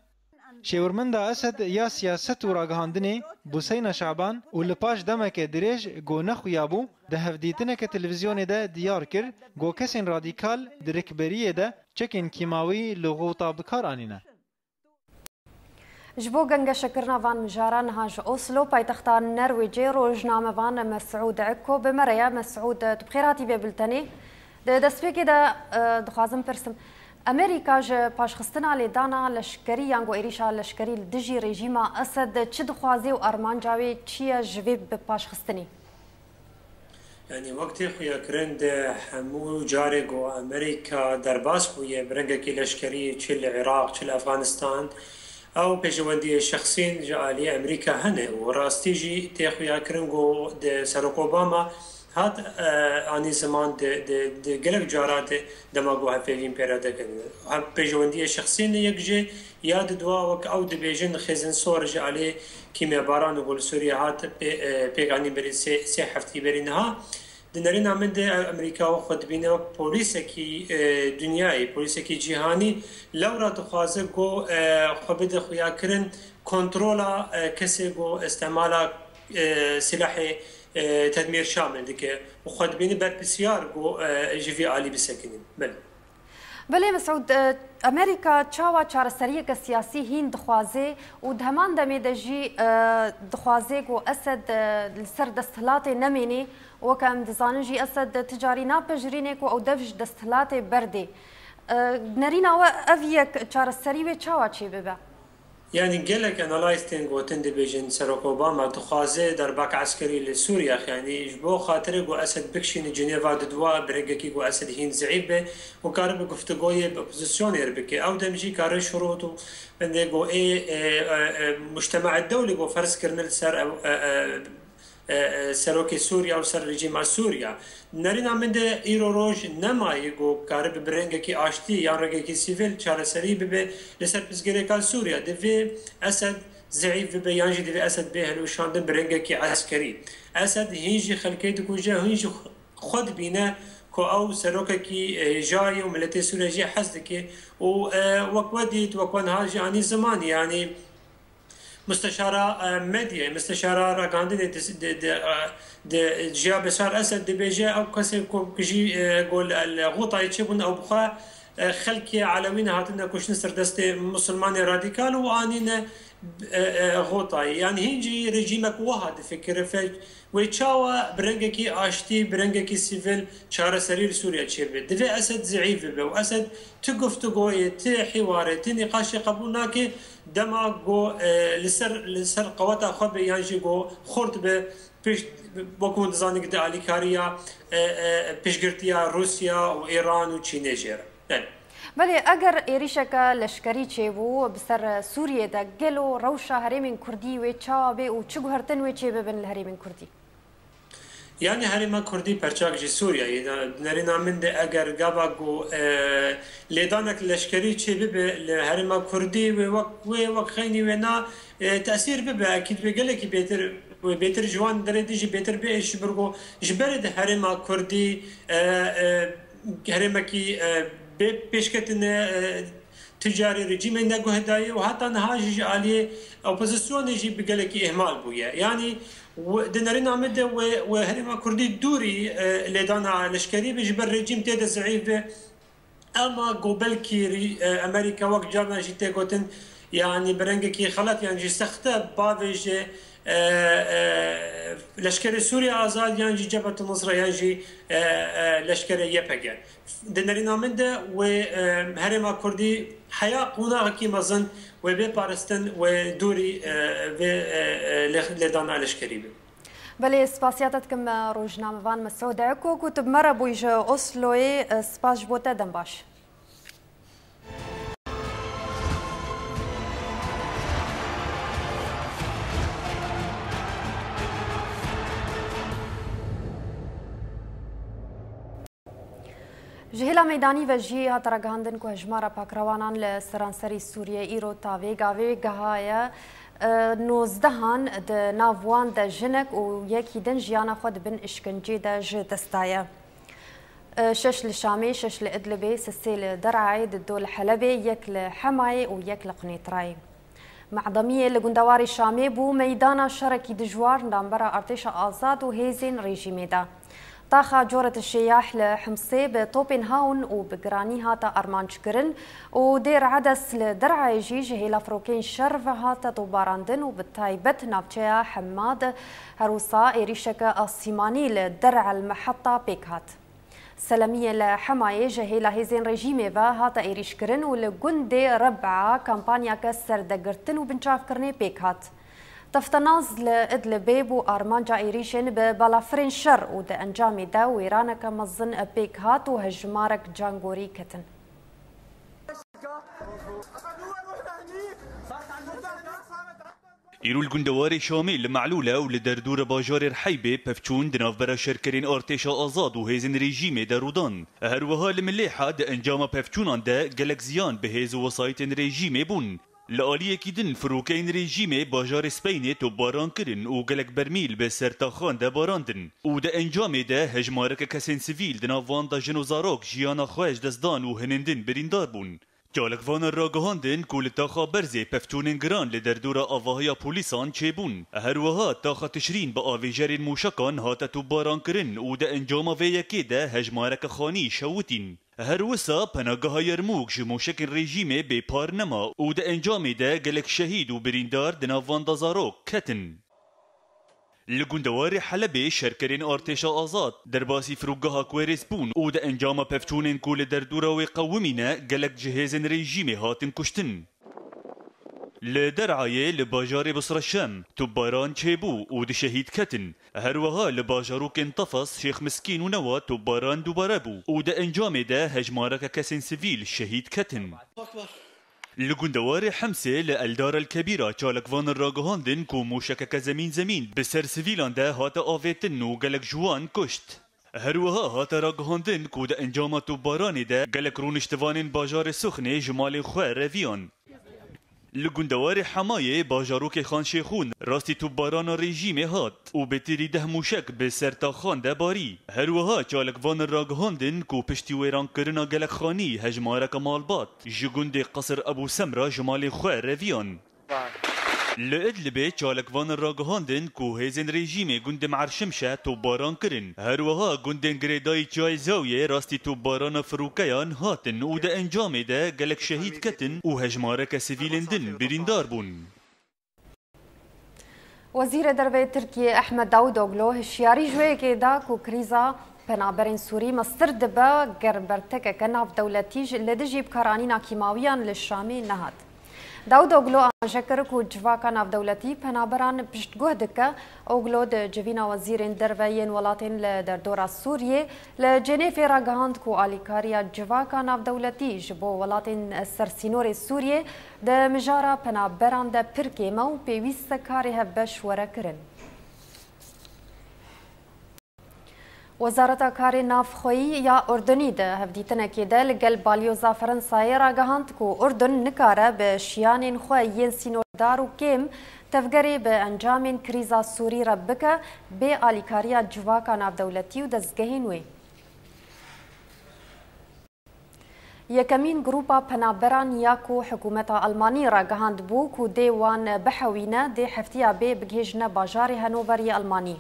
Şêwirmenda Esed ya siyaset û ragihandinê Buseyna Şaban û li paş demeke dirêj ku nexuya bû, di hevdîtineke televîzyonê de diyar kir ku kesên radîkal di rikberiyê de çekên kîmawî li xûta bi kar anîne. Ji bo gengeşekirina van mijaran niha ji Oslo, paytexta Nerwêcê, rojnamevan Mesûd Ekko bi me re ye. Mesûd, tu bi xêr hatî vê biltenê. Di destpêkê de, e, dixwazim pirsim, Amerîka ji paşxistina lêdana leşkerî yan ku êrîşa leşkerî li dijî rejîma Esed çi dixwaze û armanca wê çi ye ji vê bi paşxistinê? Yanî wek tê xuyakirin di hemû carê ku Amerîka derbas bûye bi rengekî leşkerî, çi li Iraq, çi li Efxanistan, ew pêşewendiyê şexsîn ji aliyê Amerîka hene û rastî jî tê xuyakirin ku di Serok Obama hat, e, anî ziman di, di, di gelek cara di dema ku hevpeyvîn pê re dikin. Hev-, pêşewendiyê şexsîn yek jê ya di dua wek ew dibêjin xêzin sor ji aliyê kîmyabaran û ku li Sûriye hat pê-, e, pêkanîn berî sê, sê heftî berî niha. Di nerîna min de Amerîka xwe dibîne wek polîsekî, e, dinyayê, polîsekî cîhanî. Lewra dixwaze ku, e, xwe bide xuyakirin kontrola, e, kesê ku istemala, e, silahê, e, tedmîr şamil dike û xwe dibîne berpirsiyar ku, e, ji vî alî bisekinin. Belê. Belê Mesûd, e, Amerîka çawa çareseriyeke siyasî hîn dixwaze û di heman demê de jî, e, dixwaze ku Esed, e, li ser desthilatê nemêne. Weke em dizanin jî Esed ti carî napejirîne ku ew dev ji desthilatê berdê. E, nerîna we ev yek çareserî wê çawa çêbibe? Yanî gelek analîstên gotin dibêjin Serok Obama dixwaze derbak eskerî li Sûriye, yanî ji bo xatirê ku Esed bikişîne Cinêva di dua bi rengekî ku Esed hîn zeîf be û karibe guftugoyê bi opozîsyonê re bike. Ew dem jî kare şurût û bendê ku ê, e, e, e, mujtema dewlê ku ferz kirine li ser ew, e, e, e, e, serokê Sûriya û ser rejîma Sûriya. Nerîna min de îro roj nemaye ku karibe bi rengekî aştî yan rengekî sivîl çareserî bibe li ser pirsgirêka Sûriya. Divê Esed zeîf bibe yan jî divê Esed bê hilweşandin bi rengekî eskerî. Esed hîn jî xelkê dikuje, hîn jî xwe dibîne Ku ew serokekî hêja ye û miletê Sûriye jê hez dike û, e, wek we dît, wek we niha jî anî zimanî, yanî musteşara, e, medyayê, musteşara ragihandinê di, di, di, e, di Ciya Beşar Esed dibêje, ew kesê ku jî, e, ku li El Xûtayê çêbûn, ew bi xwe, e, xelkê Elewî ne hatine kuştin ser destê Musulmanê radîkal û anîne, e, e, Xûtayê. Yanî hîn jî rejîmek wiha difikire, fe-, Wê çawa bi rengekî aştî, bi rengekî sivîl çareserî li Sûriye çêbe? Divê Esed zeîf bibe û Esed ti guftûgoyê, ti hîwarê, ti nîqaşê qebûl nake, dema ku, e, li ser, li ser qeweta xwe be yan jî ku xurt be, pişt, wekî hûn dizanin di alîkariya, e, e, piştgirtiya Rûsya û Îran û Çînê jê re. Belê. Belê, eger êrîşeke leşkerî çêbû bi ser Sûriyê de, gelo rewşa herêmên Kurdî wê çawa bê û çi guhertin wê çêbibin li herêmên Kurdî? Yanî herêma Kurdî perçak ji Sûriyeyê ne. Di nerîna min de eger gava ku, e, lêdanek leşkerî çêbibe li herêma Kurdî, wê wek, wê wek xeynî wêna, e, tesîr bibe. Ekîd wê gelekî bêtir, wê bêtir ji wan derê din jî bêtir bê ji ber ku ji berê di herêma Kurdî, e, e, herêmekî, e, bê pêşketine, e, tu carî rejîmê neguhedayî û heta niha jî ji aliyê opozisyonê jî bi gelekî îhmal bûye. Yanî w-, di nerîna min de wê, wê herêma Kurdî dûrî, e, lêdana leşkerî be, ji ber rejîm tê de zeîf be. Ema ku belkî rî-, e, Amerîka wek carna jî tê gotin, yanî bi rengekî xelet yan jî sexte bavêje, e, e, leşkerê Sûriye Azad yan jî Cebhetul Nusra yan jî, e, e, leşkerê Y P G. Di nerîna min de wê, e, herêma Kurdî heya qonaxekî mezin wê bê paristin, wê dûrî, e, vê, e, e, lê-, lêdana leşkerî be. Belê, spasiya te dikim, e, rojnamevan Mesûd Eko, ku tu bi me re bûyî ji Osloyê, e, spas ji bo te, dem baş. Ji hêla meydanî ve jî hate ragihandin ku hejmara pakrewanan li seranserî Sûriyê îro ta vê gavê gihaye, e, nozdehan, di nav wan de jinek û yekî din jiyana xwe di bin îşkencê de ji dest daye. E, şeş li Şamê, şeş li Idlibê, sisê li Der'ayê, di do li Helebê, yek li Hemayê û yek li Qunêtirayê. Me'demiyê li gundewarê Şamê bû meydana şerekî dijwar nambera artêşa azad û hêzên rejîmê de. Taxa Coret Şêyah li Himsê bi topên hawn û bi giranî hate armanckirin û Dêr Edes li Der'ayê jî ji hêla firokeyên şer ve hate topbarandin û bi taybet navçeya Hemad her wisa êrîşeke asîmanî li Der'el Meheta pêk hat. Selemiyê li Hemayê ji hêla hêzên rejîmê ve hate êrîşkirin û li gundê Reb'a kampanyake serdegirtin û binçavkirinê pêk hat. Teftenaz li Idlibê bû armanca êrîşên bi balafirên şer û di encamê de wêraneke mezin pêk hat û hejmarek cangorî ketin. Îro li gundewarê Şamê li Me'lûle û li derdora bajarê Reheybê pevçûn di navbera şerkerên artêşa azad û hêzên rejîmê de rû dan. Her wiha li Milêha di encama pevçûnan de gelek ziyan bi hêz û wesayîtên rejîmê bûn. Li aliyekî din firokeyên rejîmê bajarê Speynê topbaran kirin û gelek bermîl bi ser taxan de barandin û di encamê de hejmareke kesên sivîl di nav wan de jin û zarok jiyana xwe ji dest dan û hinên din birîndar bûn. Çalakvanan ragihandin ku li taxa Berzê pevçûnên giran li derdora avahiya polîsan çêbûn. Her wiha taxa Tişrîn bi avêjerên mûşekan hate topbarankirin û di encama vê yekê de hejmareke xanî şewitîn. Her wisa penageha Yermûk ji mûşekên rejîmê bêpar nema û di encamê de gelek şehîd û birîndar di nav wan de zarok ketin. Li gundewarê Helebê şerkerên artêşa azad derbasî firokgeha Kuêrês bûn û di encama pevçûnên ku li derdora wê qewimîne gelek ji hêzên rejîmê hatin kuştin. Li Der'ayê li bajarê Bisreşem topbaran çêbû û du şehîd ketin. Her wiha li bajarokên Tefes, Şêx Miskîn û Newa topbaran dubare bû û di encamê de hejmareke kesên sivîl şehîd ketin. Li gundewarê Hemsê li Eldar El Kebîra çalakvanan ragihandin ku mûşekeke zemîn zemîn bi ser sivîlan de hate avêtin û gelek ji wan kuşt. Her wiha hate ragihandin ku di encama topbaranê de gelek rûniştivanên bajarê Suxnê ji malên xwe reviyan. Li gundewarê Hemayê bajarokê Xan Şêxûn rastî topbarana rejîmê hat û bi tîrî deh mûşek bi ser taxan de barî. Her wiha çalakvan ragihandin ku piştî wêrankirina gelek xanî hejmareke malbat ji gundê Qesir Ebû Semra ji malê xwe reviyan. Li Idlibê çalakvan ragihandin ku hêzên rejîmê gundê Me'er Şimşe topbaran kirin. Her wiha gundên girêdayî Çiyayê Zawiyê rastî topbarana firûkeyan hatin û di encamê de gelek şehîd ketin û hejmareke sivîlên din birîndar bûn. Wezîrê Derve yê Tirkiyê Ehmed Davutoglu hişyarî ji wê yekê da ku krîza penaberên Sûrî mestir dibe ger bertekeke navdewletî ji, li dijî bikaranîna kîmawiyan li Şamê nehat. Davutoglu amaje kir ku civaka navdewletî penaberan piştguh dike. Oglu di civîna wezîrên derve yên welatên li derdora Sûriyê li Cenêfê ragihand ku alîkariya civaka navdewletî ji bo welatên sersînorê Sûriyê di mijara penaberan de pir kêm e û pêwîst e karê hevbeş were kirin. Wezareta Karê Navxweyî ya Urdunî di hevdîtinekê de li gel Balyoza Ferensayê ragihand ku Urdun nikare bi şiyanên xwe yên sînordar û kêm tevgerê bi encamên krîza Sûrî re bike bê alîkariya civaka navdewletî û dezgehên wê. Yekemîn grûpa penaberan ya ku hikûmeta Almanî ragihandibû ku dê wan bihewîne, dê heftiya bê bigihêjine bajarê Hanover yê Almanî.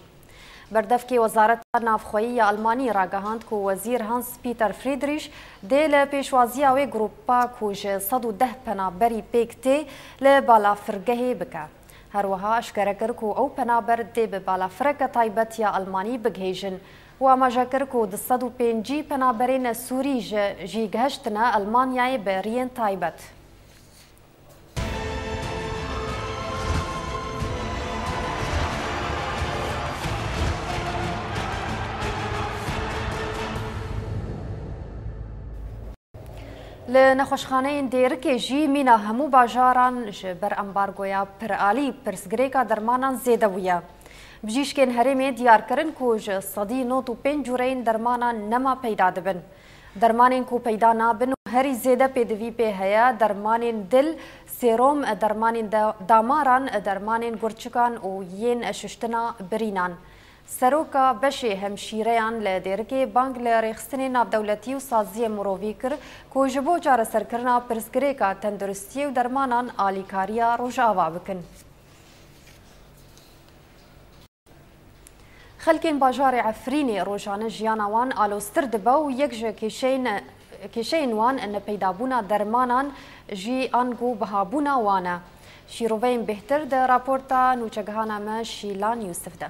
Berdevkê Wezareta Navxweyî ya Almanî ragihand ku Wezîr Hans Peter Friedrich dê li pêşwaziya wê grûpa ku ji sed û deh penaberî pêk tê li balafirgehê bike. Her wiha eşkere kir ku ew penaber dê bi balafireke taybet ya Almanî bigihêjin û amaje kir ku du sed û pêncî penaberên Sûrî ji, jî gihiştine Almanyayê bi riyên taybet. Li nexweşxaneyên Dêrikê jî mîna hemû bajaran ji ber ambargoya piralî pirsgirêka dermanan zêde bûye. Bijîşkên herêmê diyar kirin ku ji sedî nod û pênc cûreyên dermanan nema peyda dibin. Dermanên ku peyda nabin û herî zêde pêdivî pê heye dermanên dil, sêrom, dermanên da-, damaran, dermanên gurçikan û yên şiştina birînan. Seroka beşê hemşîreyan li Dêrikê bang li rêxistinên navdewletî û saziyên mirovî kir ku ji bo çareserkirina pirsgirêka tenduristiyê û dermanan alîkariya Rojava bikin. Xelkên bajarê Efrînê rojane jiyana wan aloztir dibe û yek ji kêşeyên, kêşeyên wan nepeydabûna dermanan jî ango bihabûna wan e. Şîroveyên bêhtir di raporta nûçegihana me Şîlan Yûsif de.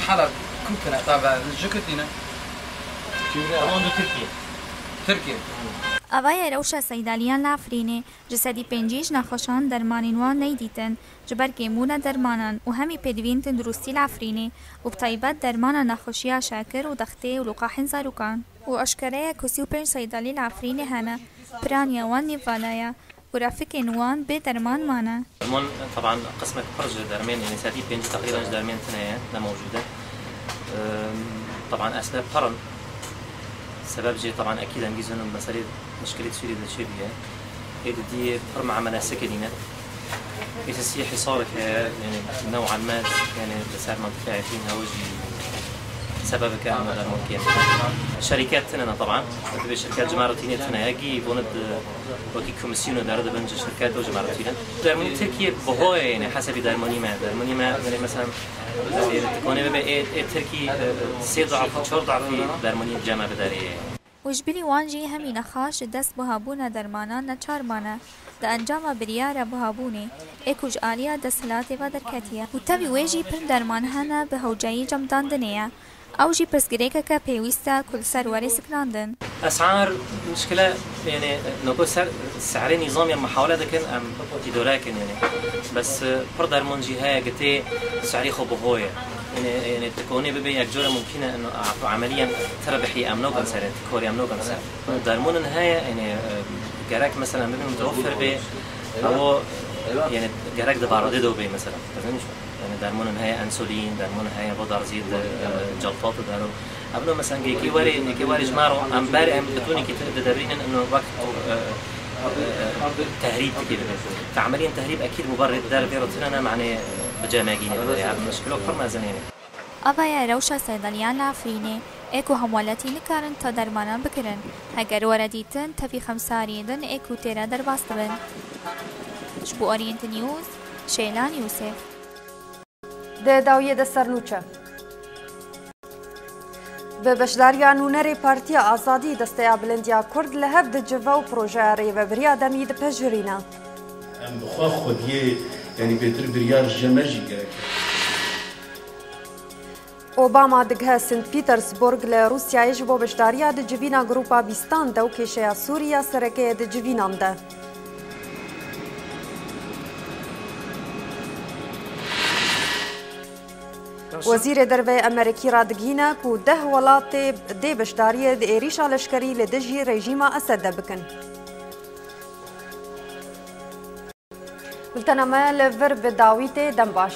Hala kûkine ta ve ji kitîne. Tirkiye. Tirkiye. Avayê rewşa seydaliyan li Efrînê, ji sedî pêncî ji nexweşan dermanên wan neydîtin, ji ber kêmbûna dermanan û hemî pêdiviyên tenduristî li Efrînê û bi taybet dermana nexweşiya şekir û dextê û lûqahên zarokan. Û eşkere ye ku sî û pênc seydalî li Efrînê hene, piraniya wan nîv vala ye. Û refikên wan bê derman mane. Derman, teban, qismek pir ji dermên, yanî sedî pêncî teqrîben ji dermên tune ye, ne mewcûd e. Ehm, teban, esbab pir in. Sebeb jî, teban, ekîd em gîzin meselê mişkilê Sûriyê de çêbûye. Ê di dî pir muamele sekinî ne. Ê sisiyê hisarek heye, yanî new'an me, yanî li ser mentiqeya Efrîn hewe jî sebebeke em derman kêm. Şerîket tune ne, teban. Dibê şirket ji me re tînê tune ye, gî bonid Wekî komîsyonê derdibin ji şirket û ji me re tînin. Dermanî Tirkiyê biho ye, yanî hesabî dermanî me. Dermanî me, yanî mesela, yanî dikanê bibe ê, ê Tirkî, e, sê duafî, çar duafî dermanî cem me biderê ye. Û ji bilî wan jî hemî nexaş ji dest bihabûna dermanan neçar mane. Di encama biryara bihabûnê, ê ku ji aliya desthilatê ve derketiye. Û tevî wê jî pir derman hene bi hewceyî cemdandinê ye. Ew jî pirsgirêkeke pêwîst e ku li ser were sekinandin. Es'ar mişkile, yanî, noko ser, se'rê nîzamiya muhawele dikin, em îdare kin, yanî. Bes, e, pir derman jî heye, gitê se'rê xwe biho ye. Yanî, yanî, dikonê bibe yek cure mumkin e, em, emeliyen tiribihî em nokin ser, korî em nokin ser. Dermanin heye, yanî, e, gerek mesela bibin mutewefir be, ew, yanî, gerek di baradê de be mesela. Yanî dermanên heye, ensulîn, dermanên heye bo derzî di, e, celtatê de ro. Evno mesela gêkî werê, gêkî werê ji me re em ber em bi tonekî tune didebrînin, ino wek, e, e, e, tehrîb dikê bibin. Fe emeliyen tehrîb ekîd bû ber dervê re tune ne, manê, e, bi cemegînê bide. Ya, ev mişkilo pir mezin e. Ava ye rewşa seydeliyan li Efrînê, ê ku hemwelatî nikarin ta dermanan bikirin. Heger were dîtin, tevî xemsariyê din ê ku têre derbas dibin. Ji bo Orient News, Şêlan Yûsif. Di dawiyê de sernûçe. Bi beşdariya nûnerê Partiya Azadî, Desteya Bilind ya Kurd li hev dicive û projeya rêvebiriya demî dipejirîne. Em bi xwe xwediyê, yanî bêtir biryar ji cem me jî gerek e. Obama digihe Saint Petersburg li Rûsyayê ji bo beşdariya di civîna Grupa Bîstan de û kêşeya Sûrî ya sereke ye di civînan de. Wezîrê Derve yê Emerîkî radigihîne ku deh welatê dê beşdariyê di êrîşa leşkerî li dijî rejîma Esed de bikin. Bultena me li vir bi dawî tê, dem baş.